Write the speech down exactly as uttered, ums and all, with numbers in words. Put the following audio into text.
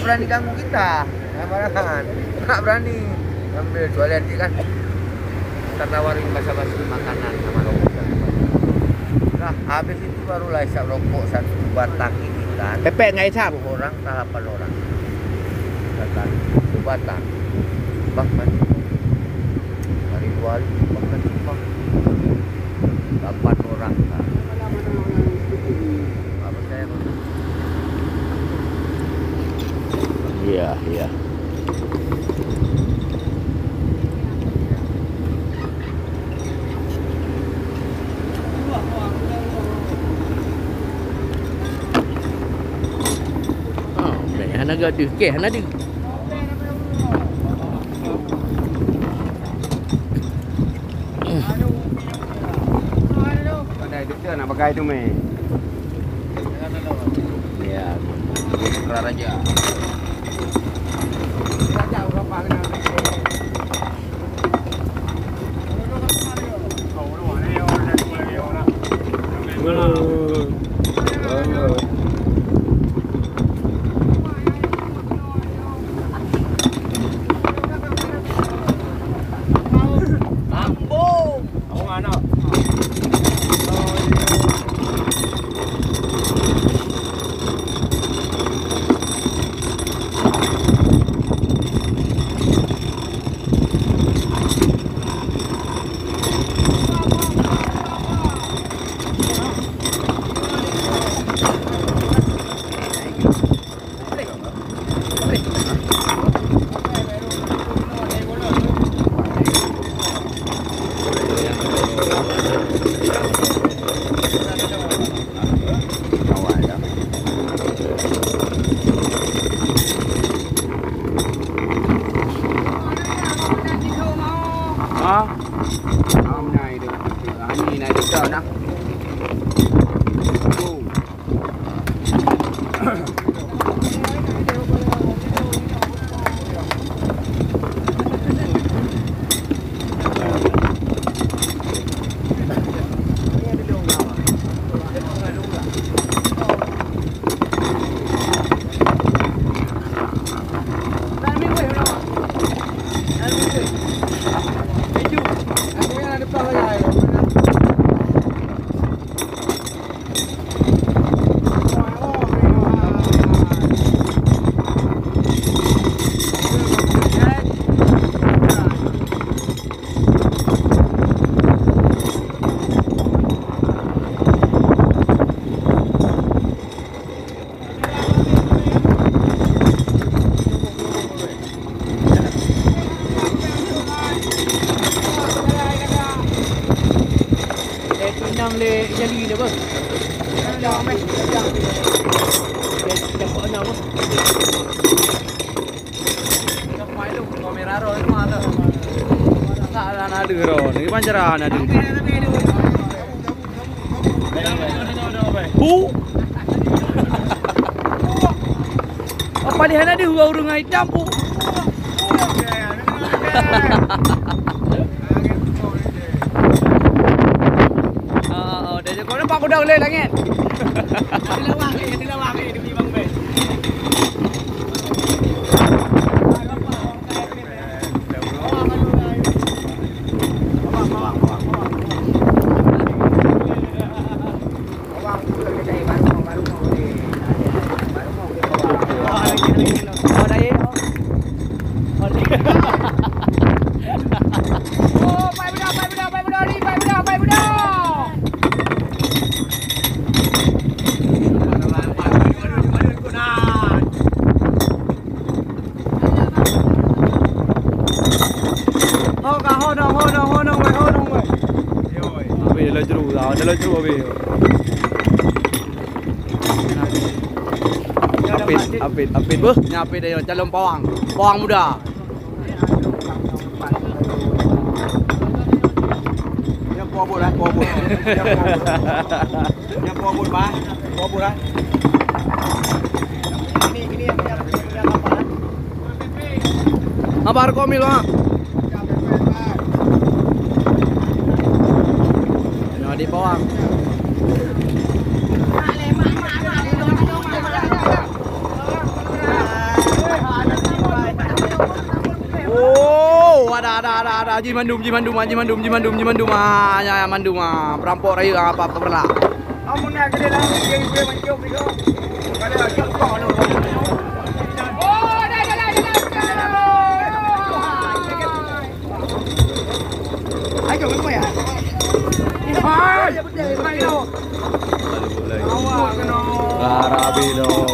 Berani ganggu kita, ya, barangan. Tak berani. Ambil toilet kan. Kita tawarin basa-basi makanan sama rokok. Nah, habis itu barulah isap rokok satu batang ini kan. Pepet nggak isap? Sepuluh orang, tak lapan orang. Datang, satu batang. Bah, mati. Hari dua hari, bahkan simpang. Lapan orang. Apa saya? Iya, iya. Oh, hana gadoh. Okey, hana deuh. Pandai betul nak pakai tu, meh. Ya, Putra Raja. Ha? Am nai deh. Ani nai deh dah nah. Eh, tu inong le jali dah, bang. Dah, dah, dah. Dah, dah, dah, dah. Salah na deuh ron. Ni pancara na deuh. Hu. Apa dia na deuh ureueng hitam pu? Ah, ah, ah, dah jago nampak kuda ulai langit. Ada lawang, eh, ada lawang, eh, demi Bang Ben. Ho ka, ho dong, ho dong, ho dong, weh, ho dong, weh. Habis dalam jeru, dah dalam jeru habis. Apit, apit, apit beuh. Nya apit dah calon pawang. Pawang muda. Nyan po buet, eh, po buet. Nyan po buet. Nyan po buet, bah. Po buet, eh. Ini, ini yang, yang, yang apa, eh? Apa rekomil, ha? Nyoe di bawah. Ada, ada, ada, ada. Jih mandum, jih mandum, ah, jih mandum, jih mandum, jih mandum. Ah, ya, ya, mandum, ah. Perampok rayeuk, ah, apa, apa berlah. Hai! Hai! Garabi dong.